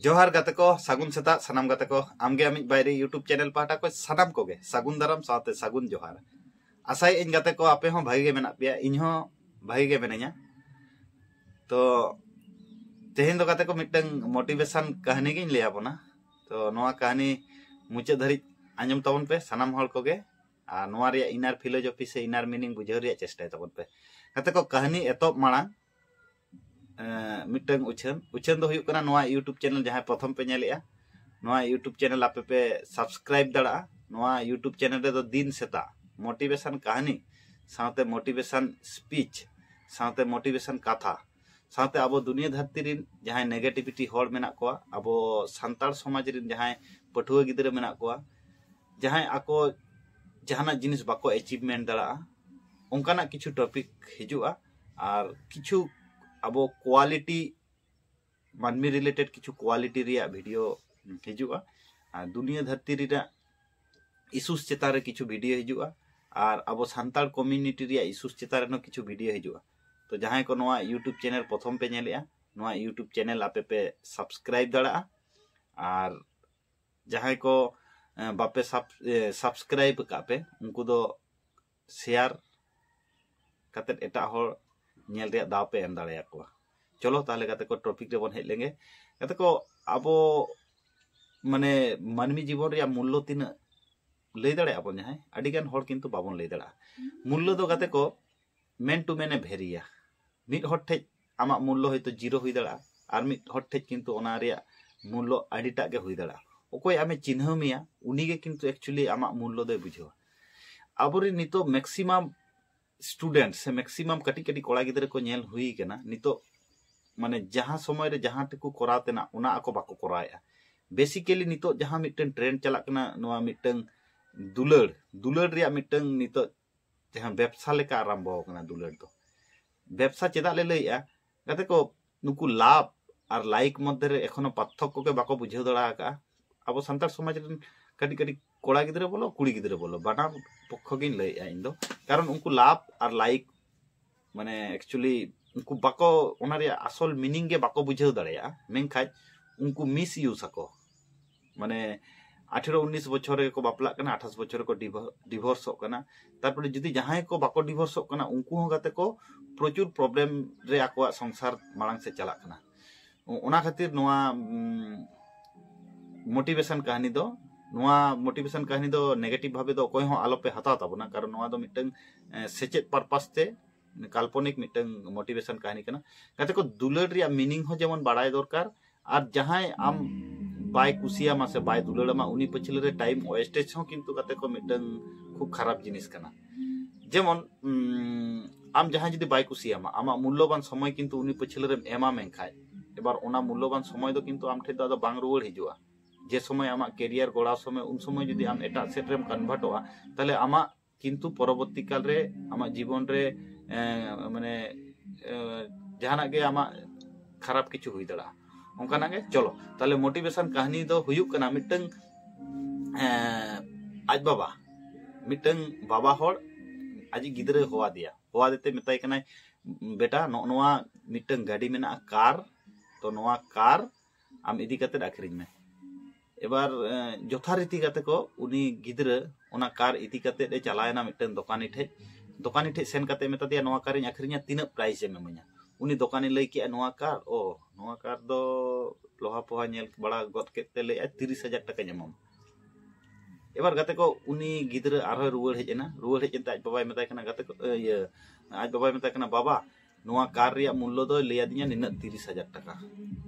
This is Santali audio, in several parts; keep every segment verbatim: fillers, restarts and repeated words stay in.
ᱡᱚᱦᱟᱨ ᱜᱟᱛᱮ ᱠᱚ, ᱥᱟᱹᱜᱩᱱ ᱥᱮᱛᱟᱜ ᱥᱟᱱᱟᱢ ᱜᱟᱛᱮ ᱠᱚ᱾ ᱟᱢᱜᱮ ᱟᱢᱤᱡ ᱵᱟᱭᱨᱤ YouTube ᱪᱮᱱᱮᱞ ᱯᱟᱦᱴᱟ ᱠᱷᱚᱱ ᱥᱟᱱᱟᱢ ᱠᱚᱜᱮ ᱥᱟᱹᱜᱩᱱ ᱫᱟᱨᱟᱢ ᱥᱟᱶᱛᱮ ᱥᱟᱹᱜᱩᱱ ᱡᱚᱦᱟᱨ᱾ ᱟᱥᱟᱭᱮᱫ ᱟᱹᱧ ᱜᱟᱛᱮ ᱠᱚ, ᱟᱯᱮ ᱦᱚᱸ ᱵᱷᱟᱜᱤ ᱜᱮ ᱢᱮᱱᱟᱜ ᱯᱮᱭᱟ, ᱤᱧ ᱦᱚᱸ ᱵᱷᱟᱜᱤ ᱜᱮ ᱢᱤᱱᱟᱹᱧᱟ᱾ ᱛᱚ ᱛᱮᱦᱮᱧ ᱫᱚ ᱜᱟᱛᱮ ᱠᱚ ᱢᱤᱫᱴᱟᱝ ᱢᱳᱴᱤᱵᱷᱮᱥᱚᱱ ᱠᱟᱹᱦᱱᱤ ᱜᱤᱧ ᱞᱟᱹᱭ ᱟᱵᱚᱱᱟ᱾ ᱛᱚ ᱱᱚᱣᱟ ᱠᱟᱹᱦᱱᱤ ᱢᱩᱪᱟᱹᱫ ᱫᱷᱟᱹᱨᱤᱡ ᱟᱸᱡᱚᱢ ᱛᱟᱵᱚᱱ ᱯᱮ ᱥᱟᱱᱟᱢ ᱦᱚᱲ ᱠᱚᱜᱮ, ᱟᱨ ᱱᱚᱣᱟ ᱨᱮᱭᱟᱜ ᱤᱱᱟᱨ ᱯᱷᱤᱞᱳᱡᱚᱯᱷᱤ ᱥᱮ ᱤᱱᱟᱨ ᱢᱤᱱᱤᱝ ᱵᱩᱡᱷᱟᱹᱣ ᱨᱮᱭᱟᱜ ᱪᱮᱥᱴᱟᱭ ᱛᱟᱵᱚᱱ ᱯᱮ᱾ ᱜᱟᱛᱮ ᱠᱚ, ᱠᱟᱹᱦᱱᱤ ᱮᱛᱚᱦᱚᱵ ᱢᱟᱲᱟᱝ ᱮᱸ, ᱢᱤᱫᱴᱟᱝ ᱩᱪᱷᱟᱹᱱ ᱩᱪᱷᱟᱹᱱ ᱫᱚ ᱦᱩᱭᱩᱜ ᱠᱟᱱᱟ, ᱱᱚᱣᱟ YouTube ᱪᱮᱱᱮᱞ ᱡᱟᱦᱟᱸᱭ ᱯᱨᱚᱛᱷᱚᱢ ᱯᱮ ᱧᱮᱞᱮᱜᱼᱟ, ᱱᱚᱣᱟ YouTube ᱪᱮᱱᱮᱞ ᱟᱯᱮ ᱯᱮ ᱥᱟᱵᱥᱠᱨᱟᱭᱤᱵ ᱫᱟᱲᱮᱭᱟᱜᱼᱟ᱾ ᱱᱚᱣᱟ YouTube ᱪᱮᱱᱮᱞ ᱨᱮᱫᱚ ᱫᱤᱱ ᱥᱮᱛᱟᱜ ᱢᱳᱴᱤᱵᱷᱮᱥᱚᱱ ᱠᱟᱹᱦᱱᱤ ᱥᱟᱶᱛᱮ ᱢᱳᱴᱤᱵᱷᱮᱥᱚᱱ ᱥᱯᱤᱪ ᱥᱟᱶᱛᱮ ᱢᱳᱴᱤᱵᱷᱮᱥᱚᱱ ᱠᱟᱛᱷᱟ ᱥᱟᱶᱛᱮ ᱟᱵᱚ ᱫᱩᱱᱤᱭᱟᱹ ᱫᱷᱟᱹᱨᱛᱤ ᱨᱤᱱ ᱡᱟᱦᱟᱸᱭ ᱱᱮᱜᱮᱴᱤᱵᱷᱤᱴᱤ ᱦᱚᱲ ᱢᱮᱱᱟᱜ ᱠᱚᱣᱟ, ᱟᱵᱚ ᱥᱟᱱᱛᱟᱲ ᱥᱚᱢᱟᱡᱽ ᱨᱤᱱ ᱡᱟᱦᱟᱸᱭ ᱯᱟᱹᱴᱷᱩᱣᱟᱹ ᱜᱤᱫᱽᱨᱟᱹ ᱢᱮᱱᱟᱜ ᱠᱚᱣᱟ, ᱡᱟᱦᱟᱸᱭ ᱟᱠᱚ ᱡᱟᱦᱟᱱᱟᱜ ᱡᱤᱱᱤᱥ ᱵᱟᱠᱚ ᱮᱪᱤᱵᱷᱢᱮᱱᱴ ᱫᱟᱲᱮᱭᱟᱜᱼᱟ, ᱚᱱᱠᱟᱱᱟᱜ ᱠᱤᱪᱷᱩ ᱴᱚᱯᱤᱠ ᱦᱤᱡᱩᱜᱼᱟ᱾ ᱟᱨ ᱠᱤᱪᱷᱩ ᱟᱵᱚ ᱠᱳᱣᱟᱞᱤᱴᱤ, ᱢᱟᱹᱱᱢᱤ ᱨᱤᱞᱮᱴᱮᱰ ᱠᱤᱪᱷᱩ ᱠᱳᱣᱟᱞᱤᱴᱤ ᱨᱮᱭᱟᱜ ᱵᱷᱤᱰᱤᱭᱳ ᱦᱤᱡᱩᱜᱼᱟ᱾ ᱟᱨ ᱫᱩᱱᱤᱭᱟᱹ ᱫᱷᱟᱹᱨᱛᱤ ᱨᱮᱱᱟᱜ ᱤᱥᱩᱥ ᱪᱮᱛᱟᱱ ᱨᱮ ᱠᱤᱪᱷᱩ ᱵᱷᱤᱰᱤᱭᱳ ᱦᱤᱡᱩᱜᱼᱟ᱾ ᱟᱨ ᱟᱵᱚ ᱥᱟᱱᱛᱟᱲ ᱠᱚᱢᱤᱭᱩᱱᱤᱴᱤ ᱨᱮᱭᱟᱜ ᱤᱥᱩᱥ ᱪᱮᱛᱟᱱ ᱨᱮᱦᱚᱸ ᱠᱤᱪᱷᱩ ᱵᱷᱤᱰᱤᱭᱳ ᱦᱤᱡᱩᱜᱼᱟ᱾ ᱛᱚ ᱡᱟᱦᱟᱸᱭ ᱠᱚ ᱱᱚᱣᱟ YouTube ᱪᱮᱱᱮᱞ ᱯᱨᱚᱛᱷᱚᱢ ᱯᱮ ᱧᱮᱞᱮᱜᱼᱟ, ᱱᱚᱣᱟ YouTube ᱪᱮᱱᱮᱞ ᱟᱯᱮ ᱯᱮ ᱥᱟᱵᱥᱠᱨᱟᱭᱤᱵ ᱫᱟᱲᱮᱭᱟᱜᱼᱟ᱾ ᱟᱨ ᱡᱟᱦᱟᱸᱭ ᱠᱚ ᱮ, ᱵᱟᱯᱮ ᱥᱟᱵ ᱮ, ᱥᱟᱵᱥᱠᱨᱟᱭᱤᱵ ᱟᱠᱟᱫ ᱯᱮ, ᱩᱱᱠᱩ ᱫᱚ ᱥᱮᱭᱟᱨ ᱠᱟᱛᱮᱫ ᱮᱴᱟᱜ ᱦᱚᱲ ᱧᱮᱞ ᱨᱮᱭᱟᱜ ᱫᱟᱣ ᱯᱮ ᱮᱢ ᱫᱟᱲᱮᱭᱟᱠᱚᱣᱟ᱾ ᱪᱚᱞᱚ ᱛᱟᱦᱚᱞᱮ ᱜᱟᱛᱮ ᱠᱚ, ᱴᱚᱯᱤᱠ ᱨᱮᱵᱚᱱ ᱦᱮᱡ ᱞᱮᱱᱜᱮ᱾ ᱜᱟᱛᱮ ᱠᱚ, ᱟᱵᱚ ᱢᱟᱱᱮ ᱢᱟᱹᱱᱢᱤ ᱡᱤᱵᱚᱱ ᱨᱮᱭᱟᱜ ᱢᱩᱞᱞᱚ ᱛᱤᱱᱟᱹᱜ ᱞᱟᱹᱭ ᱫᱟᱲᱮᱭᱟᱜᱼᱟ ᱵᱚᱱ, ᱡᱟᱦᱟᱸᱭ ᱟᱹᱰᱤ ᱜᱟᱱ ᱦᱚᱲ ᱠᱤᱱᱛᱩ ᱵᱟᱵᱚᱱ ᱞᱟᱹᱭ ᱫᱟᱲᱮᱭᱟᱜᱼᱟ᱾ ᱢᱩᱞᱞᱚ ᱫᱚ ᱜᱟᱛᱮ ᱠᱚ ᱢᱮᱱ ᱴᱩ ᱢᱮᱱ ᱮ ᱵᱷᱮᱨᱤᱭᱟ᱾ ᱢᱤᱫ ᱦᱚᱲ ᱴᱷᱮᱡ ᱟᱢᱟᱜ ᱢᱩᱞᱞᱚ ᱦᱚᱭᱛᱳ ᱡᱤᱨᱳ ᱦᱩᱭ ᱫᱟᱲᱮᱭᱟᱜᱼᱟ, ᱟᱨ ᱢᱤᱫ ᱦᱚᱲ ᱴᱷᱮᱡ ᱠᱤᱱᱛᱩ ᱚᱱᱟ ᱨᱮᱭᱟᱜ ᱢᱩᱞᱞᱚ ᱟᱹᱰᱤᱴᱟᱜ ᱜᱮ ᱦᱩᱭ ᱫᱟᱲᱮᱭᱟᱜᱼᱟ᱾ ᱚᱠᱚᱭ ᱟᱢᱮ ᱪᱤᱱᱦᱟᱹᱣ ᱢᱮᱭᱟ, ᱩᱱᱤᱜᱮ ᱠᱤᱱᱛᱩ ᱮᱠᱪᱩᱭᱮᱞᱤ ᱟᱢᱟᱜ ᱢᱩᱞᱞᱚ ᱫᱚᱭ ᱵᱩᱡᱷᱟᱹᱣᱟ᱾ ᱟᱵᱚᱨᱮᱱ ᱱᱤᱛᱚᱜ ᱢᱮᱠᱥᱤᱢᱟᱢ ᱥᱴᱩᱰᱮᱱᱴ ᱥᱮ ᱢᱮᱠᱥᱤᱢᱟᱢ ᱠᱟᱹᱴᱤᱡ ᱠᱟᱹᱴᱤᱡ ᱠᱚᱲᱟ ᱜᱤᱫᱽᱨᱟᱹ ᱠᱚ ᱧᱮᱞ ᱦᱩᱭ ᱠᱟᱱᱟ, ᱱᱤᱛᱚᱜ ᱢᱟᱱᱮ ᱡᱟᱦᱟᱸ ᱥᱚᱢᱚᱭ ᱨᱮ ᱡᱟᱦᱟᱸ ᱴᱩᱠᱩ ᱠᱚᱨᱟᱣ ᱛᱮᱱᱟᱜ, ᱚᱱᱟ ᱟᱠᱚ ᱵᱟᱠᱚ ᱠᱚᱨᱟᱣᱮᱫᱼᱟ᱾ ᱵᱮᱥᱤᱠᱮᱞᱤ ᱱᱤᱛᱚᱜ ᱡᱟᱦᱟᱸ ᱢᱤᱫᱴᱟᱝ ᱴᱨᱮᱱᱰ ᱪᱟᱞᱟᱜ ᱠᱟᱱᱟ, ᱱᱚᱣᱟ ᱢᱤᱫᱴᱟᱝ ᱫᱩᱞᱟᱹᱲ, ᱫᱩᱞᱟᱹᱲ ᱨᱮᱭᱟᱜ ᱢᱤᱫᱴᱟᱝ ᱱᱤᱛᱚᱜ ᱡᱟᱦᱟᱸ ᱵᱮᱵᱽᱥᱟ ᱞᱮᱠᱟ ᱟᱨᱟᱢᱵᱚ ᱟᱠᱟᱱᱟ ᱫᱩᱞᱟᱹᱲ ᱫᱚ᱾ ᱵᱮᱵᱽᱥᱟ ᱪᱮᱫᱟᱜ ᱞᱮ ᱞᱟᱹᱭᱮᱜᱼᱟ? ᱜᱟᱛᱮ ᱠᱚ, ᱱᱩᱠᱩ ᱞᱟᱵᱷ ᱟᱨ ᱞᱟᱭᱤᱠ ᱢᱚᱫᱽᱫᱷᱮ ᱨᱮ ᱮᱠᱷᱚᱱᱳ ᱯᱟᱨᱛᱷᱚᱠᱠᱚ ᱜᱮ ᱵᱟᱠᱚ ᱵᱩᱡᱷᱟᱹᱣ ᱫᱟᱲᱮ ᱟᱠᱟᱫᱼᱟ᱾ ᱟᱵᱚ ᱥᱟᱱᱛᱟᱲ ᱥᱚᱢᱟᱡᱽ ᱨᱮᱱ ᱠᱟᱹᱴᱤᱡ ᱠᱟᱹᱴᱤᱡ ᱠᱚᱲᱟ ᱜᱤᱫᱽᱨᱟᱹ ᱵᱚᱞᱚ, ᱠᱩᱲᱤ ᱜᱤᱫᱽᱨᱟᱹ ᱵᱚᱞᱚ, ᱵᱟᱱᱟᱨ ᱯᱚᱠᱠᱷᱚ ᱜᱤᱧ ᱞᱟᱹᱭᱮᱜᱼᱟ ᱤᱧ ᱫᱚ᱾ ᱠᱟᱨᱚᱱ ᱩᱱᱠᱩ ᱞᱟᱵᱷ ᱟᱨ ᱞᱟᱭᱤᱠ ᱢᱟᱱᱮ ᱮᱠᱪᱩᱭᱮᱞᱤ ᱩᱱᱠᱩ ᱵᱟᱠᱚ, ᱚᱱᱟ ᱨᱮᱭᱟᱜ ᱟᱥᱚᱞ ᱢᱤᱱᱤᱝ ᱜᱮ ᱵᱟᱠᱚ ᱵᱩᱡᱷᱟᱹᱣ ᱫᱟᱲᱮᱭᱟᱜᱼᱟ᱾ ᱢᱮᱱᱠᱷᱟᱡ ᱩᱱᱠᱩ ᱢᱤᱥ ᱤᱭᱩᱡᱽ ᱟᱠᱚ᱾ ᱢᱟᱱᱮ ᱟᱴᱷᱮᱨᱚ ᱩᱱᱤᱥ ᱵᱚᱪᱷᱚᱨ ᱨᱮᱜᱮ ᱠᱚ ᱵᱟᱯᱞᱟᱜ ᱠᱟᱱᱟ, ᱟᱴᱷᱟᱥ ᱵᱚᱪᱷᱚᱨ ᱨᱮᱠᱚ ᱰᱤᱵᱷᱚᱨᱥᱚᱜ ᱠᱟᱱᱟ᱾ ᱛᱟᱨᱯᱚᱨᱮ ᱡᱩᱫᱤ ᱡᱟᱦᱟᱸᱭ ᱠᱚ ᱵᱟᱠᱚ ᱰᱤᱵᱷᱚᱨᱥᱚᱜ ᱠᱟᱱᱟ, ᱩᱱᱠᱩ ᱦᱚᱸ ᱜᱟᱛᱮ ᱠᱚ ᱯᱨᱚᱪᱩᱨ ᱯᱨᱚᱵᱞᱮᱢ ᱨᱮ ᱟᱠᱚᱣᱟᱜ ᱥᱚᱝᱥᱟᱨ ᱢᱟᱲᱟᱝ ᱥᱮᱫ ᱪᱟᱞᱟᱜ ᱠᱟᱱᱟ᱾ ᱚ-, ᱚᱱᱟ ᱠᱷᱟᱹᱛᱤᱨ ᱱᱚᱣᱟ ᱢᱳᱴᱤᱵᱷᱮᱥᱚᱱ ᱠᱟᱹᱦᱱᱤ ᱫᱚ, ᱱᱚᱣᱟ ᱢᱳᱴᱤᱵᱷᱮᱥᱚᱱ ᱠᱟᱹᱦᱱᱤ ᱫᱚ ᱱᱮᱜᱮᱴᱤᱵᱷ ᱵᱷᱟᱵᱮ ᱫᱚ ᱚᱠᱚᱭ ᱦᱚᱸ ᱟᱞᱚᱯᱮ ᱦᱟᱛᱟᱣ ᱛᱟᱵᱚᱱᱟ, ᱠᱟᱨᱚᱱ ᱱᱚᱣᱟ ᱫᱚ ᱢᱤᱫᱴᱟᱝ ᱮ, ᱥᱮᱪᱮᱫ ᱯᱟᱨᱯᱟᱥ ᱛᱮ ᱠᱟᱞᱯᱚᱱᱤᱠ ᱢᱤᱫᱴᱟᱝ ᱢᱳᱴᱤᱵᱷᱮᱥᱚᱱ ᱠᱟᱹᱦᱱᱤ ᱠᱟᱱᱟ᱾ ᱜᱟᱛᱮ ᱠᱚ, ᱫᱩᱞᱟᱹᱲ ᱨᱮᱭᱟᱜ ᱢᱤᱱᱤᱝ ᱦᱚᱸ ᱡᱮᱢᱚᱱ ᱵᱟᱲᱟᱭ ᱫᱚᱨᱠᱟᱨ, ᱟᱨ ᱡᱟᱦᱟᱸᱭ ᱟᱢ ᱵᱟᱭ ᱠᱩᱥᱤᱭᱟᱢᱟ ᱥᱮ ᱵᱟᱭ ᱫᱩᱞᱟᱹᱲᱟᱢᱟ, ᱩᱱᱤ ᱯᱟᱹᱪᱷᱞᱟᱹ ᱨᱮ ᱴᱟᱭᱤᱢ ᱳᱭᱮᱥᱴᱮᱡᱽ ᱦᱚᱸ ᱠᱤᱱᱛᱩ ᱜᱟᱛᱮ ᱠᱚ ᱢᱤᱫᱴᱟᱝ ᱠᱷᱩᱵ ᱠᱷᱟᱨᱟᱯ ᱡᱤᱱᱤᱥ ᱠᱟᱱᱟ᱾ ᱡᱮᱢᱚᱱ ᱩᱢ, ᱟᱢ ᱡᱟᱦᱟᱸᱭ ᱡᱩᱫᱤ ᱵᱟᱭ ᱠᱩᱥᱤᱭᱟᱢᱟ, ᱟᱢᱟᱜ ᱢᱩᱞᱞᱚᱵᱟᱱ ᱥᱚᱢᱚᱭ ᱠᱤᱱᱛᱩ ᱩᱱᱤ ᱯᱟᱹᱪᱷᱞᱟᱹ ᱨᱮᱢ ᱮᱢᱟ ᱢᱮᱱᱠᱷᱟᱡ, ᱮᱵᱟᱨ ᱚᱱᱟ ᱢᱩᱞᱞᱚᱵᱟᱱ ᱥᱚᱢᱚᱭ ᱫᱚ ᱠᱤᱱᱛᱩ ᱟᱢ ᱴᱷᱮᱱ ᱫᱚ ᱟᱫᱚ ᱵᱟᱝ ᱨᱩᱣᱟᱹᱲ ᱦᱤᱡᱩᱜᱼᱟ᱾ ᱡᱮ ᱥᱚᱢᱚᱭ ᱟᱢᱟᱜ ᱠᱮᱨᱤᱭᱟᱨ ᱜᱚᱲᱟᱣ ᱥᱚᱢᱚᱭ, ᱩᱱ ᱥᱚᱢᱚᱭ ᱡᱩᱫᱤ ᱟᱢ ᱮᱴᱟᱜ ᱥᱮᱫ ᱨᱮᱢ ᱠᱚᱱᱵᱷᱟᱨᱴᱚᱜᱼᱟ, ᱛᱟᱦᱞᱮ ᱟᱢᱟᱜ ᱠᱤᱱᱛᱩ ᱯᱚᱨᱚᱵᱚᱨᱛᱤ ᱠᱟᱞ ᱨᱮ ᱟᱢᱟᱜ ᱡᱤᱵᱚᱱ ᱨᱮ, ᱮ, ᱢᱟᱱᱮ, ᱮ, ᱡᱟᱦᱟᱱᱟᱜ ᱜᱮ ᱟᱢᱟᱜ ᱠᱷᱟᱨᱟᱯ ᱠᱤᱪᱷᱩ ᱦᱩᱭ ᱫᱟᱲᱮᱭᱟᱜᱼᱟ᱾ ᱚᱱᱠᱟᱱᱟᱜ ᱜᱮ᱾ ᱪᱚᱞᱚ, ᱛᱟᱦᱞᱮ ᱢᱳᱴᱤᱵᱷᱮᱥᱚᱱ ᱠᱟᱹᱦᱱᱤ ᱫᱚ ᱦᱩᱭᱩᱜ ᱠᱟᱱᱟ ᱢᱤᱫᱴᱟᱝ, ᱮ, ᱟᱡ ᱵᱟᱵᱟ, ᱢᱤᱫᱴᱟᱝ ᱵᱟᱵᱟ ᱦᱚᱲ ᱟᱡᱤᱡ ᱜᱤᱫᱽᱨᱟᱹ ᱦᱚᱦᱚ ᱟᱫᱮᱭᱟ, ᱦᱚᱦᱚ ᱟᱫᱮ ᱛᱮ ᱢᱮᱛᱟᱭ ᱠᱟᱱᱟᱭ, "ᱵᱮᱴᱟ, ᱱᱚᱜᱼᱚ ᱱᱚᱣᱟ ᱢᱤᱫᱴᱟᱝ ᱜᱟᱹᱰᱤ ᱢᱮᱱᱟᱜᱼᱟ, ᱠᱟᱨ, ᱛᱚ ᱱᱚᱣᱟ ᱠᱟᱨ ᱟᱢ ᱤᱫᱤ ᱠᱟᱛᱮᱫ ᱟᱹᱠᱷᱨᱤᱧ ᱢᱮ᱾" ᱮᱵᱟᱨ, ᱮ, ᱡᱚᱛᱷᱟᱨᱤᱛᱤ ᱜᱟᱛᱮ ᱠᱚ ᱩᱱᱤ ᱜᱤᱫᱽᱨᱟᱹ ᱚᱱᱟ ᱠᱟᱨ ᱤᱫᱤ ᱠᱟᱛᱮᱫ ᱮ ᱪᱟᱞᱟᱣᱮᱱᱟ ᱢᱤᱫᱴᱟᱝ ᱫᱚᱠᱟᱱᱤ ᱴᱷᱮᱡ᱾ ᱫᱚᱠᱟᱱᱤ ᱴᱷᱮᱡ ᱥᱮᱱ ᱠᱟᱛᱮ ᱢᱮᱛᱟ ᱫᱮᱭᱟ, "ᱱᱚᱣᱟ ᱠᱟᱨᱤᱧ ᱟᱹᱠᱷᱨᱤᱧᱟ, ᱛᱤᱱᱟᱹᱜ ᱯᱨᱟᱭᱤᱥ ᱮᱢ ᱤᱢᱟᱹᱧᱟ?" ᱩᱱᱤ ᱫᱚᱠᱟᱱᱤ ᱞᱟᱹᱭ ᱠᱮᱜᱼᱟ, "ᱱᱚᱣᱟ ᱠᱟᱨ, ᱚ, ᱱᱚᱣᱟ ᱠᱟᱨ ᱫᱚ ᱞᱚᱦᱟ ᱯᱚᱦᱟ ᱧᱮᱞ ᱵᱟᱲᱟ ᱜᱚᱫ ᱠᱮᱫ ᱛᱮ ᱞᱟᱹᱭᱮᱫᱼᱟᱭ, 'ᱛᱤᱨᱤᱥ ᱦᱟᱡᱟᱨ ᱴᱟᱠᱟᱧ ᱮᱢᱟᱢᱟ.'" ᱮᱵᱟᱨ ᱜᱟᱛᱮ ᱠᱚ, ᱩᱱᱤ ᱜᱤᱫᱽᱨᱟᱹ ᱟᱨᱦᱚᱸᱭ ᱨᱩᱣᱟᱹᱲ ᱦᱮᱡ ᱮᱱᱟ᱾ ᱨᱩᱣᱟᱹᱲ ᱦᱮᱡ ᱮᱱᱛᱮ ᱟᱡ ᱵᱟᱵᱟᱭ ᱢᱮᱛᱟᱭ ᱠᱟᱱᱟ, ᱜᱟᱛᱮ ᱠᱚ, ᱮ, ᱤᱭᱟᱹ, ᱟᱡ ᱵᱟᱵᱟᱭ ᱢᱮᱛᱟᱭ ᱠᱟᱱᱟ, "ᱵᱟᱵᱟ, ᱱᱚᱣᱟ ᱠᱟᱨ ᱨᱮᱭᱟᱜ ᱢᱩᱞᱞᱚ ᱫᱚᱭ ᱞᱟᱹᱭ ᱟᱹᱫᱤᱧᱟ ᱱᱤᱱᱟᱹᱜ, 'ᱛᱤᱨᱤᱥ ᱦᱟᱡᱟᱨ ᱴᱟᱠᱟ'᱾"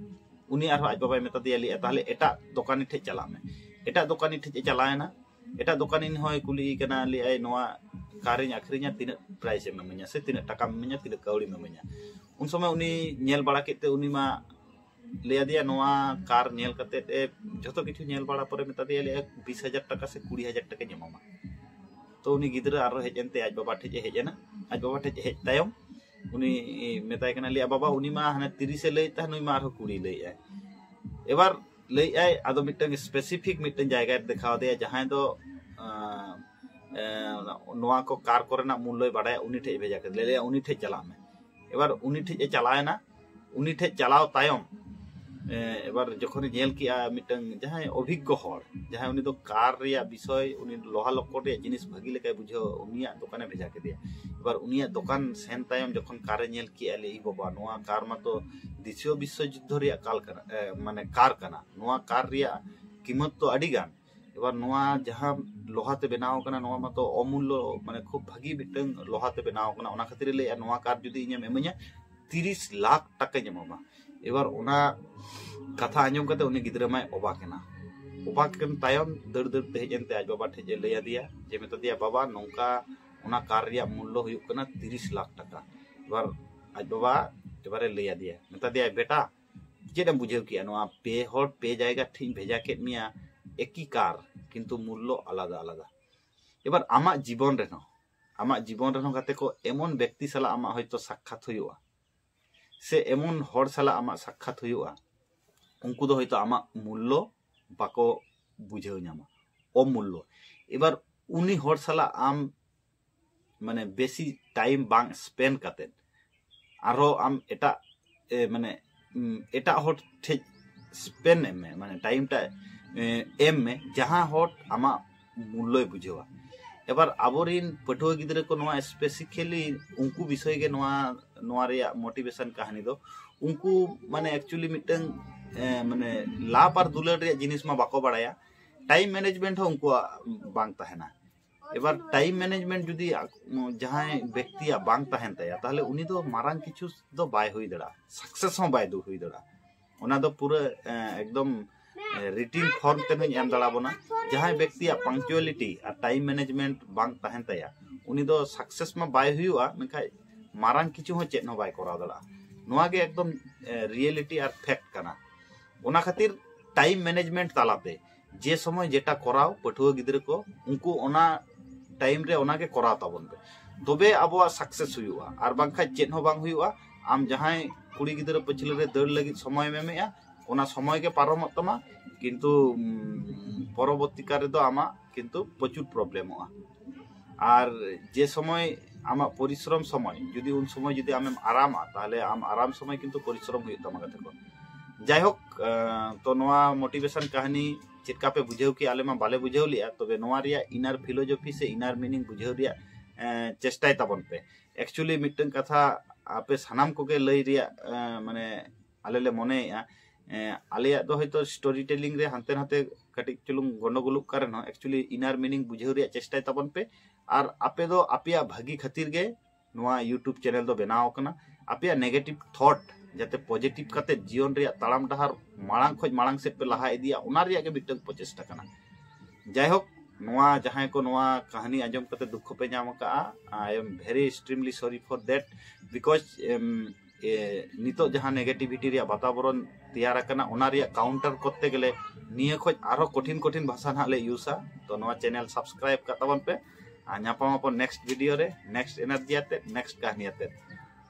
ᱩᱱᱤ ᱟᱨᱦᱚᱸ ᱟᱡ ᱵᱟᱵᱟᱭ ᱢᱮᱛᱟ ᱫᱮᱭᱟ, ᱞᱟᱹᱭᱟ, "ᱛᱟᱦᱞᱮ ᱮᱴᱟᱜ ᱫᱚᱠᱟᱱᱤ ᱴᱷᱮᱡ ᱪᱟᱞᱟᱜ ᱢᱮ᱾" ᱮᱴᱟᱜ ᱫᱚᱠᱟᱱᱤ ᱴᱷᱮᱡ ᱮ ᱪᱟᱞᱟᱣᱮᱱᱟ᱾ ᱮᱴᱟᱜ ᱫᱚᱠᱟᱱᱤ ᱦᱚᱸᱭ ᱠᱩᱞᱤᱭᱮ ᱠᱟᱱᱟ, ᱞᱟᱹᱭᱟᱭ, "ᱱᱚᱣᱟ ᱠᱟᱨᱤᱧ ᱟᱹᱠᱷᱨᱤᱧᱟ, ᱛᱤᱱᱟᱹᱜ ᱯᱨᱟᱭᱤᱥ ᱮᱢ ᱤᱢᱟᱹᱧᱟ ᱥᱮ ᱛᱤᱱᱟᱹᱜ ᱴᱟᱠᱟᱢ ᱤᱢᱟᱹᱧᱟ, ᱛᱤᱱᱟᱹᱜ ᱠᱟᱹᱣᱰᱤᱢ ᱤᱢᱟᱹᱧᱟ?" ᱩᱱ ᱥᱚᱢᱚᱭ ᱩᱱᱤ ᱧᱮᱞ ᱵᱟᱲᱟ ᱠᱮᱫ ᱛᱮ ᱩᱱᱤ ᱢᱟ ᱞᱟᱹᱭ ᱟᱫᱮᱭᱟ, ᱱᱚᱣᱟ ᱠᱟᱨ ᱧᱮᱞ ᱠᱟᱛᱮᱫ ᱮ, ᱡᱷᱚᱛᱚ ᱠᱤᱪᱷᱩ ᱧᱮᱞ ᱵᱟᱲᱟ ᱯᱚᱨᱮ ᱢᱮᱛᱟ ᱫᱮᱭᱟ, ᱞᱟᱹᱭᱟ, "ᱵᱤᱥ ᱦᱟᱡᱟᱨ ᱴᱟᱠᱟ ᱥᱮ ᱠᱩᱲᱤ ᱦᱟᱡᱟᱨ ᱴᱟᱠᱟᱧ ᱮᱢᱟᱢᱟ᱾" ᱛᱚ ᱩᱱᱤ ᱜᱤᱫᱽᱨᱟᱹ ᱟᱨᱦᱚᱸ ᱦᱮᱡ ᱮᱱᱛᱮ ᱟᱡ ᱵᱟᱵᱟ ᱴᱷᱮᱡ ᱮ ᱦᱮᱡ ᱮᱱᱟ᱾ ᱟᱡ ᱵᱟᱵᱟ ᱴᱷᱮᱡ ᱦᱮᱡ ᱛᱟᱭᱚᱢ ᱩᱱᱤ ᱢᱮᱛᱟᱭ ᱠᱟᱱᱟ, ᱞᱟᱹᱭᱟ, "ᱵᱟᱵᱟ, ᱩᱱᱤ ᱢᱟ ᱦᱟᱱᱮ ᱛᱤᱨᱤᱥ ᱮ ᱞᱟᱹᱭᱮᱫ ᱛᱟᱦᱮᱸᱫ, ᱱᱩᱭ ᱢᱟ ᱟᱨᱦᱚᱸ ᱠᱩᱲᱤ ᱞᱟᱹᱭᱮᱫᱼᱟᱭ᱾" ᱮᱵᱟᱨ ᱞᱟᱹᱭᱮᱫᱼᱟᱭ, ᱟᱫᱚ ᱢᱤᱫᱴᱟᱝ ᱥᱯᱮᱥᱤᱯᱷᱤᱠ ᱢᱤᱫᱴᱟᱝ ᱡᱟᱭᱜᱟᱭ ᱫᱮᱠᱷᱟᱣ ᱟᱫᱮᱭᱟ, ᱡᱟᱦᱟᱸᱭ ᱫᱚ, ᱟᱸ, ᱮᱸ, ᱱᱚᱣᱟ ᱠᱚ ᱠᱟᱨ ᱠᱚᱨᱮᱱᱟᱜ ᱢᱩᱞᱞᱚᱭ ᱵᱟᱰᱟᱭᱟ, ᱩᱱᱤ ᱴᱷᱮᱡ ᱵᱷᱮᱡᱟ ᱠᱮᱫᱮᱭᱟ, ᱞᱟᱹᱭᱟ, "ᱩᱱᱤ ᱴᱷᱮᱡ ᱪᱟᱞᱟᱜ ᱢᱮ᱾" ᱮᱵᱟᱨ ᱩᱱᱤ ᱴᱷᱮᱡ ᱮ ᱪᱟᱞᱟᱣᱮᱱᱟ᱾ ᱩᱱᱤ ᱴᱷᱮᱡ ᱪᱟᱞᱟᱣ ᱛᱟᱭᱚᱢ ᱮᱵᱟᱨ ᱡᱚᱠᱷᱚᱱᱮ ᱧᱮᱞ ᱠᱮᱜᱼᱟ ᱢᱤᱫᱴᱟᱝ ᱡᱟᱦᱟᱸᱭ ᱚᱵᱷᱤᱜᱽᱜᱚ ᱦᱚᱲ, ᱡᱟᱦᱟᱸᱭ ᱩᱱᱤ ᱫᱚ ᱠᱟᱨ ᱨᱮᱭᱟᱜ ᱵᱤᱥᱚᱭ, ᱩᱱᱤ ᱞᱳᱦᱟ ᱞᱚᱠᱠᱚᱲ ᱨᱮᱭᱟᱜ ᱡᱤᱱᱤᱥ ᱵᱷᱟᱹᱜᱤ ᱞᱮᱠᱟᱭ ᱵᱩᱡᱷᱟᱹᱣᱟ, ᱩᱱᱤᱭᱟᱜ ᱫᱚᱠᱟᱱᱮ ᱵᱷᱮᱡᱟ ᱠᱮᱫᱮᱭᱟ᱾ ᱮᱵᱟᱨ ᱩᱱᱤᱭᱟᱜ ᱫᱚᱠᱟᱱ ᱥᱮᱱ ᱛᱟᱭᱚᱢ ᱡᱚᱠᱷᱚᱱ ᱠᱟᱨᱮ ᱧᱮᱞ ᱠᱮᱜᱼᱟ, ᱞᱟᱹᱭ, "ᱮ ᱵᱟᱵᱟ, ᱱᱚᱣᱟ ᱠᱟᱨ ᱢᱟᱛᱚ ᱫᱤᱛᱤᱭᱚ ᱵᱤᱥᱥᱚ ᱡᱩᱫᱽᱫᱷᱚ ᱨᱮᱭᱟᱜ ᱠᱟᱞ ᱠᱟᱱᱟ, ᱮ, ᱢᱟᱱᱮ ᱠᱟᱨ ᱠᱟᱱᱟ, ᱱᱚᱣᱟ ᱠᱟᱨ ᱨᱮᱭᱟᱜ ᱠᱤᱢᱚᱛ ᱛᱚ ᱟᱹᱰᱤ ᱜᱟᱱ, ᱮᱵᱟᱨ ᱱᱚᱣᱟ ᱡᱟᱦᱟᱸ ᱞᱳᱦᱟ ᱛᱮ ᱵᱮᱱᱟᱣ ᱠᱟᱱᱟ, ᱱᱚᱣᱟ ᱢᱟᱛᱚ ᱚᱢᱩᱞᱞᱚ, ᱢᱟᱱᱮ ᱠᱷᱩᱵ ᱵᱷᱟᱹᱜᱤ ᱢᱤᱫᱴᱟᱝ ᱞᱳᱦᱟ ᱛᱮ ᱵᱮᱱᱟᱣ ᱠᱟᱱᱟ, ᱚᱱᱟ ᱠᱷᱟᱹᱛᱤᱨ ᱮ ᱞᱟᱹᱭᱮᱜᱼᱟ, ᱱᱚᱣᱟ ᱠᱟᱨ ᱡᱩᱫᱤ ᱤᱧᱮᱢ ᱤᱢᱟᱹᱧᱟ, ᱛᱤᱨᱤᱥ ᱞᱟᱠᱷ ᱴᱟᱠᱟᱧ ᱮᱢᱟᱢᱟ᱾" ᱮᱵᱟᱨ ᱚᱱᱟ ᱠᱟᱛᱷᱟ ᱟᱸᱡᱚᱢ ᱠᱟᱛᱮ ᱩᱱᱤ ᱜᱤᱫᱽᱨᱟᱹ ᱢᱟᱭ ᱚᱵᱟᱠ ᱮᱱᱟ᱾ ᱚᱵᱟᱠ ᱮᱱ ᱛᱟᱭᱚᱢ ᱫᱟᱹᱲ ᱫᱟᱹᱲ ᱛᱮ ᱦᱮᱡ ᱮᱱᱛᱮ ᱟᱡ ᱵᱟᱵᱟ ᱴᱷᱮᱡ ᱮ ᱞᱟᱹᱭ ᱟᱫᱮᱭᱟ, ᱡᱮ ᱢᱮᱛᱟ ᱫᱮᱭᱟ, "ᱵᱟᱵᱟ, ᱱᱚᱝᱠᱟ ᱚᱱᱟ ᱠᱟᱨ ᱨᱮᱭᱟᱜ ᱢᱩᱞᱞᱚ ᱦᱩᱭᱩᱜ ᱠᱟᱱᱟ ᱛᱤᱨᱤᱥ ᱞᱟᱠᱷ ᱴᱟᱠᱟ᱾" ᱮᱵᱟᱨ ᱟᱡ ᱵᱟᱵᱟ ᱮᱵᱟᱨᱮ ᱞᱟᱹᱭ ᱟᱫᱮᱭᱟ, ᱢᱮᱛᱟ ᱫᱮᱭᱟᱭ, "ᱵᱮᱴᱟ, ᱪᱮᱫ ᱮᱢ ᱵᱩᱡᱷᱟᱹᱣ ᱠᱮᱜᱼᱟ? ᱱᱚᱣᱟ ᱯᱮ ᱦᱚᱲ ᱯᱮ ᱡᱟᱭᱜᱟ ᱴᱷᱮᱡ ᱤᱧ ᱵᱷᱮᱡᱟ ᱠᱮᱫ ᱢᱮᱭᱟ, ᱮᱠᱤ ᱠᱟᱨ, ᱠᱤᱱᱛᱩ ᱢᱩᱞᱞᱚ ᱟᱞᱟᱫᱟ ᱟᱞᱟᱫᱟ᱾" ᱮᱵᱟᱨ ᱟᱢᱟᱜ ᱡᱤᱵᱚᱱ ᱨᱮᱦᱚᱸ, ᱟᱢᱟᱜ ᱡᱤᱵᱚᱱ ᱨᱮᱦᱚᱸ ᱜᱟᱛᱮ ᱠᱚ, ᱮᱢᱚᱱ ᱵᱮᱠᱛᱤ ᱥᱟᱞᱟᱜ ᱟᱢᱟᱜ ᱦᱚᱭᱛᱳ ᱥᱟᱠᱠᱷᱟᱛ ᱦᱩᱭᱩᱜᱼᱟ, ᱥᱮ ᱮᱢᱚᱱ ᱦᱚᱲ ᱥᱟᱞᱟᱜ ᱟᱢᱟᱜ ᱥᱟᱠᱠᱷᱟᱛ ᱦᱩᱭᱩᱜᱼᱟ, ᱩᱱᱠᱩ ᱫᱚ ᱦᱚᱭᱛᱳ ᱟᱢᱟᱜ ᱢᱩᱞᱞᱚ ᱵᱟᱠᱚ ᱵᱩᱡᱷᱟᱹᱣ ᱧᱟᱢᱟ, ᱚᱢᱩᱞᱞᱚ᱾ ᱮᱵᱟᱨ ᱩᱱᱤ ᱦᱚᱲ ᱥᱟᱞᱟᱜ ᱟᱢ, ᱢᱟᱱᱮ, ᱵᱮᱥᱤ ᱴᱟᱭᱤᱢ ᱵᱟᱝ ᱥᱯᱮᱱᱰ ᱠᱟᱛᱮᱫ ᱟᱨᱦᱚᱸ ᱟᱢ ᱮᱴᱟᱜ, ᱮ, ᱢᱟᱱᱮ, ᱩᱢ, ᱮᱴᱟᱜ ᱦᱚᱲ ᱴᱷᱮᱡ ᱥᱯᱮᱱᱰ ᱮᱢ ᱢᱮ, ᱢᱟᱱᱮ, ᱴᱟᱭᱤᱢ ᱴᱟ, ᱮ, ᱮᱢ ᱢᱮ, ᱡᱟᱦᱟᱸ ᱦᱚᱲ ᱟᱢᱟᱜ ᱢᱩᱞᱞᱚᱭ ᱵᱩᱡᱷᱟᱹᱣᱟ᱾ ᱮᱵᱟᱨ ᱟᱵᱚᱨᱤᱱ ᱯᱟᱹᱴᱷᱩᱣᱟᱹ ᱜᱤᱫᱽᱨᱟᱹ ᱠᱚ ᱱᱚᱣᱟ specifically ᱩᱱᱠᱩ ᱵᱤᱥᱚᱭ ᱜᱮ ᱱᱚᱣᱟ, ᱱᱚᱣᱟ ᱨᱮᱭᱟᱜ motivation ᱠᱟᱹᱦᱱᱤ ᱫᱚ᱾ ᱩᱱᱠᱩ, ᱢᱟᱱᱮ, actually ᱢᱤᱫᱴᱟᱝ, ᱮ, ᱢᱟᱱᱮ, ᱞᱟᱵᱷ ᱟᱨ ᱫᱩᱞᱟᱹᱲ ᱨᱮᱭᱟᱜ ᱡᱤᱱᱤᱥ ᱢᱟ ᱵᱟᱠᱚ ᱵᱟᱲᱟᱭᱟ, ᱴᱟᱭᱤᱢ ᱢᱮᱱᱮᱡᱢᱮᱱᱴ ᱦᱚᱸ ᱩᱱᱠᱩᱣᱟᱜ ᱵᱟᱝ ᱛᱟᱦᱮᱱᱟ᱾ ᱮᱵᱟᱨ ᱴᱟᱭᱤᱢ ᱢᱮᱱᱮᱡᱢᱮᱱᱴ ᱡᱩᱫᱤ ᱟᱠ-, ᱡᱟᱦᱟᱸᱭ ᱵᱮᱠᱛᱤᱭᱟᱜ ᱵᱟᱝ ᱛᱟᱦᱮᱱ ᱛᱟᱭᱟ, ᱛᱟᱦᱞᱮ ᱩᱱᱤ ᱫᱚ ᱢᱟᱨᱟᱝ ᱠᱤᱪᱷᱩ ᱫᱚ ᱵᱟᱭ ᱦᱩᱭ ᱫᱟᱲᱮᱭᱟᱜᱼᱟ, ᱥᱟᱠᱥᱮᱥ ᱦᱚᱸ ᱵᱟᱭ ᱫᱩ-, ᱦᱩᱭ ᱫᱟᱲᱮᱭᱟᱜᱼᱟ᱾ ᱚᱱᱟ ᱫᱚ ᱯᱩᱨᱟᱹ, ᱮ, ᱮᱠᱫᱚᱢ, ᱮ, ᱨᱤᱴᱤᱱ ᱯᱷᱚᱨᱢ ᱛᱮᱦᱚᱸᱧ ᱮᱢ ᱫᱟᱲᱮᱭᱟᱵᱚᱱᱟ᱾ ᱡᱟᱦᱟᱸᱭ ᱵᱮᱠᱛᱤᱭᱟᱜ ᱯᱟᱝᱪᱩᱣᱟᱞᱤᱴᱤ ᱟᱨ ᱴᱟᱭᱤᱢ ᱢᱮᱱᱮᱡᱢᱮᱱᱴ ᱵᱟᱝ ᱛᱟᱦᱮᱱ ᱛᱟᱭᱟ, ᱩᱱᱤ ᱫᱚ ᱥᱟᱠᱥᱮᱥ ᱢᱟ ᱵᱟᱭ ᱦᱩᱭᱩᱜᱼᱟ, ᱢᱮᱱᱠᱷᱟᱱ ᱢᱟᱨᱟᱝ ᱠᱤᱪᱷᱩ ᱦᱚᱸ ᱪᱮᱫ ᱦᱚᱸ ᱵᱟᱭ ᱠᱚᱨᱟᱣ ᱫᱟᱲᱮᱭᱟᱜᱼᱟ᱾ ᱱᱚᱣᱟ ᱜᱮ ᱮᱠᱫᱚᱢ, ᱮ, ᱨᱤᱭᱮᱞᱤᱴᱤ ᱟᱨ ᱯᱷᱮᱠᱴ ᱠᱟᱱᱟ᱾ ᱚᱱᱟ ᱠᱷᱟᱹᱛᱤᱨ ᱴᱟᱭᱤᱢ ᱢᱮᱱᱮᱡᱢᱮᱱᱴ ᱛᱟᱞᱟᱛᱮ ᱡᱮ ᱥᱚᱢᱚᱭ ᱡᱮᱴᱟ ᱠᱚᱨᱟᱣ, ᱯᱟᱹᱴᱷᱩᱣᱟᱹ ᱜᱤᱫᱽᱨᱟᱹ ᱠᱚ, ᱩᱱᱠᱩ ᱚᱱᱟ ᱴᱟᱭᱤᱢ ᱨᱮ ᱚᱱᱟ ᱜᱮ ᱠᱚᱨᱟᱣ ᱛᱟᱵᱚᱱ ᱯᱮ, ᱛᱚᱵᱮ ᱟᱵᱚᱣᱟᱜ ᱥᱟᱠᱥᱮᱥ ᱦᱩᱭᱩᱜᱼᱟ, ᱟᱨ ᱵᱟᱝᱠᱷᱟᱱ ᱪᱮᱫ ᱦᱚᱸ ᱵᱟᱝ ᱦᱩᱭᱩᱜᱼᱟ᱾ ᱟᱢ ᱡᱟᱦᱟᱸᱭ ᱠᱩᱲᱤ ᱜᱤᱫᱽᱨᱟᱹ ᱯᱟᱹᱪᱷᱞᱟᱹ ᱨᱮ ᱫᱟᱹᱲ ᱞᱟᱹᱜᱤᱫ ᱥᱚᱢᱚᱭᱮᱢ ᱮᱢᱮᱜᱼᱟ, ᱚᱱᱟ ᱥᱚᱢᱚᱭ ᱜᱮ ᱯᱟᱨᱚᱢᱚᱜ ᱛᱟᱢᱟ, ᱠᱤᱱᱛᱩ, ᱩᱢ, ᱯᱚᱨᱚᱵᱚᱨᱛᱤ ᱠᱟᱞ ᱨᱮᱫᱚ ᱟᱢᱟᱜ ᱠᱤᱱᱛᱩ ᱯᱨᱚᱪᱩᱨ ᱯᱨᱚᱵᱞᱮᱢᱚᱜᱼᱟ᱾ ᱟᱨ ᱡᱮ ᱥᱚᱢᱚᱭ ᱟᱢᱟᱜ ᱯᱚᱨᱤᱥᱨᱚᱢ ᱥᱚᱢᱚᱭ, ᱡᱩᱫᱤ ᱩᱱ ᱥᱚᱢᱚᱭ ᱡᱩᱫᱤ ᱟᱢᱮᱢ ᱟᱨᱟᱢᱟ, ᱛᱟᱦᱞᱮ ᱟᱢ ᱟᱨᱟᱢ ᱥᱚᱢᱚᱭ ᱠᱤᱱᱛᱩ ᱯᱚᱨᱤᱥᱨᱚᱢ ᱦᱩᱭᱩᱜ ᱛᱟᱢᱟ, ᱜᱟᱛᱮ ᱠᱚ᱾ ᱡᱟᱭᱦᱳᱠ, ᱛᱚ ᱱᱚᱣᱟ ᱢᱳᱴᱤᱵᱷᱮᱥᱚᱱ ᱠᱟᱹᱦᱱᱤ ᱪᱮᱫ ᱞᱮᱠᱟ ᱯᱮ ᱵᱩᱡᱷᱟᱹᱣ ᱠᱮᱜᱼᱟ? ᱟᱞᱮ ᱢᱟ ᱵᱟᱞᱮ ᱵᱩᱡᱷᱟᱹᱣ ᱞᱮᱜᱼᱟ᱾ ᱛᱚᱵᱮ ᱱᱚᱣᱟ ᱨᱮᱭᱟᱜ ᱤᱱᱟᱨ ᱯᱷᱤᱞᱳᱡᱚᱯᱷᱤ ᱥᱮ ᱤᱱᱟᱨ ᱢᱤᱱᱤᱝ ᱵᱩᱡᱷᱟᱹᱣ ᱨᱮᱭᱟᱜ ᱪᱮᱥᱴᱟᱭ ᱛᱟᱵᱚᱱ ᱯᱮ᱾ ᱮᱠᱪᱩᱭᱮᱞᱤ ᱢᱤᱫᱴᱟᱝ ᱠᱟᱛᱷᱟ ᱟᱯᱮ ᱥᱟᱱᱟᱢ ᱠᱚᱜᱮ ᱞᱟᱹᱭ ᱨᱮᱭᱟᱜ ᱢᱟᱱᱮ ᱟᱞᱮ ᱞᱮ ᱢᱚᱱᱮᱭᱮᱜᱼᱟ᱾ ᱟᱞᱮᱭᱟᱜ ᱫᱚ ᱦᱚᱭᱛᱳ ᱥᱴᱳᱨᱤ ᱴᱮᱞᱤᱝ ᱨᱮ ᱦᱟᱱᱛᱮ ᱱᱟᱛᱮ ᱠᱟᱹᱴᱤᱡ ᱪᱩᱞᱩᱝ ᱜᱚᱱᱰᱚᱜᱳᱞᱚᱜ ᱠᱟᱱ ᱨᱮᱦᱚᱸ, ᱮᱠᱪᱩᱭᱮᱞᱤ ᱤᱱᱟᱨ ᱢᱤᱱᱤᱝ ᱵᱩᱡᱷᱟᱹᱣ ᱨᱮᱭᱟᱜ ᱪᱮᱥᱴᱟᱭ ᱛᱟᱵᱚᱱ ᱯᱮ᱾ ᱟᱨ ᱟᱯᱮ ᱫᱚ ᱟᱯᱮᱭᱟᱜ ᱵᱷᱟᱹᱜᱤ ᱠᱷᱟᱹᱛᱤᱨ ᱜᱮ ᱱᱚᱣᱟ YouTube ᱪᱮᱱᱮᱞ ᱫᱚ ᱵᱮᱱᱟᱣ ᱟᱠᱟᱱᱟ᱾ ᱟᱯᱮᱭᱟᱜ ᱱᱮᱜᱮᱴᱤᱵᱷ ᱛᱷᱚᱴ ᱡᱟᱛᱮ ᱯᱚᱡᱤᱴᱤᱵᱷ ᱠᱟᱛᱮ ᱡᱤᱭᱚᱱ ᱨᱮᱭᱟᱜ ᱛᱟᱲᱟᱢ ᱰᱟᱦᱟᱨ ᱢᱟᱲᱟᱝ ᱠᱷᱚᱱ ᱢᱟᱲᱟᱝ ᱥᱮᱫ ᱯᱮ ᱞᱟᱦᱟ ᱤᱫᱤᱭᱟ, ᱚᱱᱟ ᱨᱮᱭᱟᱜ ᱜᱮ ᱢᱤᱫᱴᱟᱝ ᱯᱨᱚᱪᱮᱥᱴᱟ ᱠᱟᱱᱟ᱾ ᱡᱟᱭᱦᱳᱠ, ᱱᱚᱣᱟ ᱡᱟᱦᱟᱸᱭ ᱠᱚ ᱱᱚᱣᱟ ᱠᱟᱹᱦᱱᱤ ᱟᱸᱡᱚᱢ ᱠᱟᱛᱮ ᱫᱩᱠᱠᱷᱚ ᱯᱮ ᱧᱟᱢ ᱟᱠᱟᱫᱼᱟ, I am very extremely sorry for that, because ᱱᱤᱛᱚᱜ ᱡᱟᱦᱟᱸ ᱱᱮᱜᱮᱴᱤᱵᱷᱤᱴᱤ ᱨᱮᱭᱟᱜ ᱵᱟᱛᱟᱵᱚᱨᱚᱱ ᱛᱮᱭᱟᱨ ᱟᱠᱟᱱᱟ, ᱚᱱᱟ ᱨᱮᱭᱟᱜ ᱠᱟᱣᱩᱱᱴᱟᱨ ᱠᱚᱨᱛᱮ ᱜᱮᱞᱮ ᱱᱤᱭᱟᱹ ᱠᱷᱚᱱ ᱟᱨᱦᱚᱸ ᱠᱚᱴᱷᱤᱱ ᱠᱚᱴᱷᱤᱱ ᱵᱷᱟᱥᱟ ᱱᱟᱦᱟᱜ ᱞᱮ ᱤᱭᱩᱡᱟ᱾ ᱛᱚ ᱱᱚᱣᱟ ᱪᱮᱱᱮᱞ ᱥᱟᱵᱥᱠᱨᱟᱭᱤᱵ ᱠᱟᱜ ᱛᱟᱵᱚᱱ ᱯᱮ, ᱟᱨ ᱧᱟᱯᱟᱢ ᱟᱵᱚᱱ ᱱᱮᱠᱥᱴ ᱵᱷᱤᱰᱤᱭᱳ ᱨᱮ, ᱱᱮᱠᱥᱴ ᱮᱱᱟᱨᱡᱤ ᱟᱛᱮᱫ, ᱱᱮᱠᱥᱴ ᱠᱟᱹᱦᱱᱤ ᱟᱛᱮᱫ᱾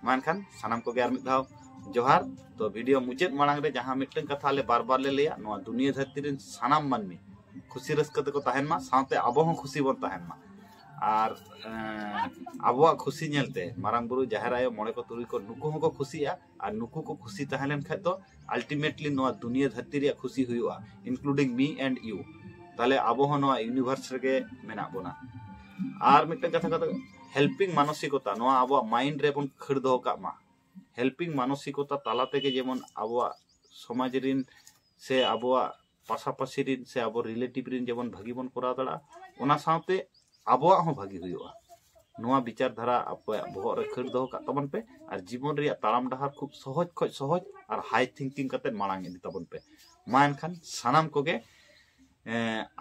ᱢᱟ ᱮᱱᱠᱷᱟᱱ ᱥᱟᱱᱟᱢ ᱠᱚᱜᱮ ᱟᱨ ᱢᱤᱫ ᱫᱷᱟᱣ ᱡᱚᱦᱟᱨ᱾ ᱛᱚ ᱵᱷᱤᱰᱤᱭᱳ ᱢᱩᱪᱟᱹᱫ ᱢᱟᱲᱟᱝ ᱨᱮ ᱡᱟᱦᱟᱸ ᱢᱤᱫᱴᱟᱝ ᱠᱟᱛᱷᱟ ᱟᱞᱮ ᱵᱟᱨ ᱵᱟᱨ ᱞᱮ ᱞᱟᱹᱭᱟ, ᱱᱚᱣᱟ ᱫᱩᱱᱤᱭᱟᱹ ᱫᱷᱟᱹᱨᱛᱤ ᱨᱮᱱ ᱥᱟᱱᱟᱢ ᱢᱟᱹᱱᱢᱤ ᱠᱷᱩᱥᱤ ᱨᱟᱹᱥᱠᱟᱹ ᱛᱮᱠᱚ ᱛᱟᱦᱮᱱ ᱢᱟ, ᱥᱟᱶᱛᱮ ᱟᱵᱚ ᱦᱚᱸ ᱠᱷᱩᱥᱤ ᱵᱚᱱ ᱛᱟᱦᱮᱱ ᱢᱟ᱾ ᱟᱨ ᱟᱵᱚᱣᱟᱜ ᱠᱷᱩᱥᱤ ᱧᱮᱞᱛᱮ ᱢᱟᱨᱟᱝ ᱵᱩᱨᱩ, ᱡᱟᱦᱮᱨ ᱟᱭᱳ, ᱢᱚᱬᱮ ᱠᱚ ᱛᱩᱨᱩᱭ ᱠᱚ, ᱱᱩᱠᱩ ᱦᱚᱸᱠᱚ ᱠᱷᱩᱥᱤᱜᱼᱟ᱾ ᱟᱨ ᱱᱩᱠᱩ ᱠᱚ ᱠᱷᱩᱥᱤ ᱛᱟᱦᱮᱸ ᱞᱮᱱ ᱠᱷᱟᱡ ᱫᱚ ᱟᱞᱴᱤᱢᱮᱴᱞᱤ ᱱᱚᱣᱟ ᱫᱩᱱᱤᱭᱟᱹ ᱫᱷᱟᱹᱨᱛᱤ ᱨᱮᱭᱟᱜ ᱠᱷᱩᱥᱤ ᱦᱩᱭᱩᱜᱼᱟ, including me and you᱾ ᱛᱟᱦᱞᱮ ᱟᱵᱚ ᱦᱚᱸ ᱱᱚᱣᱟ ᱤᱭᱩᱱᱤᱵᱷᱟᱨᱥ ᱨᱮᱜᱮ ᱢᱮᱱᱟᱜ ᱵᱚᱱᱟ᱾ ᱟᱨ ᱢᱤᱫᱴᱟᱝ ᱠᱟᱛᱷᱟ ᱠᱟᱛᱷᱟ, ᱦᱮᱞᱯᱤᱝ ᱢᱟᱱᱚᱥᱤᱠᱚᱛᱟ ᱱᱚᱣᱟ ᱟᱵᱚᱣᱟᱜ ᱢᱟᱭᱤᱱᱰ ᱨᱮᱵᱚᱱ ᱠᱷᱟᱹᱲ ᱫᱚᱦᱚ ᱠᱟᱜ ᱢᱟ᱾ ᱦᱮᱞᱯᱤᱝ ᱢᱟᱱᱚᱥᱤᱠᱚᱛᱟ ᱛᱟᱞᱟ ᱛᱮᱜᱮ ᱡᱮᱢᱚᱱ ᱟᱵᱚᱣᱟᱜ ᱥᱚᱢᱟᱡᱽ ᱨᱤᱱ ᱥᱮ ᱟᱵᱚᱣᱟᱜ ᱯᱟᱥᱟᱯᱟᱥᱤ ᱨᱤᱱ ᱥᱮ ᱟᱵᱚ ᱨᱤᱞᱮᱴᱤᱵᱷ ᱨᱤᱱ ᱡᱮᱢᱚᱱ ᱵᱷᱟᱹᱜᱤ ᱵᱚᱱ ᱠᱚᱨᱟᱣ ᱫᱟᱲᱮᱭᱟᱜᱼᱟ, ᱚᱱᱟ ᱥᱟᱶᱛᱮ ᱟᱵᱚᱣᱟᱜ ᱦᱚᱸ ᱵᱷᱟᱹᱜᱤ ᱦᱩᱭᱩᱜᱼᱟ᱾ ᱱᱚᱣᱟ ᱵᱤᱪᱟᱨ ᱫᱷᱟᱨᱟ ᱟᱯᱮᱭᱟᱜ ᱵᱚᱦᱚᱜ ᱨᱮ ᱠᱷᱟᱹᱲ ᱫᱚᱦᱚ ᱠᱟᱜ ᱛᱟᱵᱚᱱ ᱯᱮ ᱟᱨ ᱡᱤᱵᱚᱱ ᱨᱮᱭᱟᱜ ᱛᱟᱲᱟᱢ ᱰᱟᱦᱟᱨ ᱠᱷᱩᱵ ᱥᱚᱦᱚᱡ ᱠᱷᱚᱡ ᱥᱚᱦᱚᱡ ᱟᱨ ᱦᱟᱭ ᱛᱷᱤᱝᱠᱤᱝ ᱠᱟᱛᱮ ᱢᱟᱲᱟᱝ ᱤᱫᱤ ᱛᱟᱵᱚᱱ ᱯᱮ᱾ ᱢᱟ ᱮᱱᱠᱷᱟᱱ ᱥᱟᱱᱟᱢ ᱠᱚᱜᱮ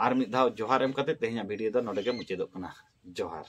ᱟᱨ ᱢᱤᱫ ᱫᱷᱟᱣ ᱡᱚᱦᱟᱨ ᱮᱢ ᱠᱟᱛᱮ ᱛᱮᱦᱮᱧᱟᱜ ᱵᱷᱤᱰᱤᱭᱳ ᱫᱚ ᱱᱚᱰᱮ ᱜᱮ ᱢᱩᱪᱟᱹᱫᱚᱜ ᱠᱟᱱᱟ᱾ ᱡᱚᱦᱟᱨ᱾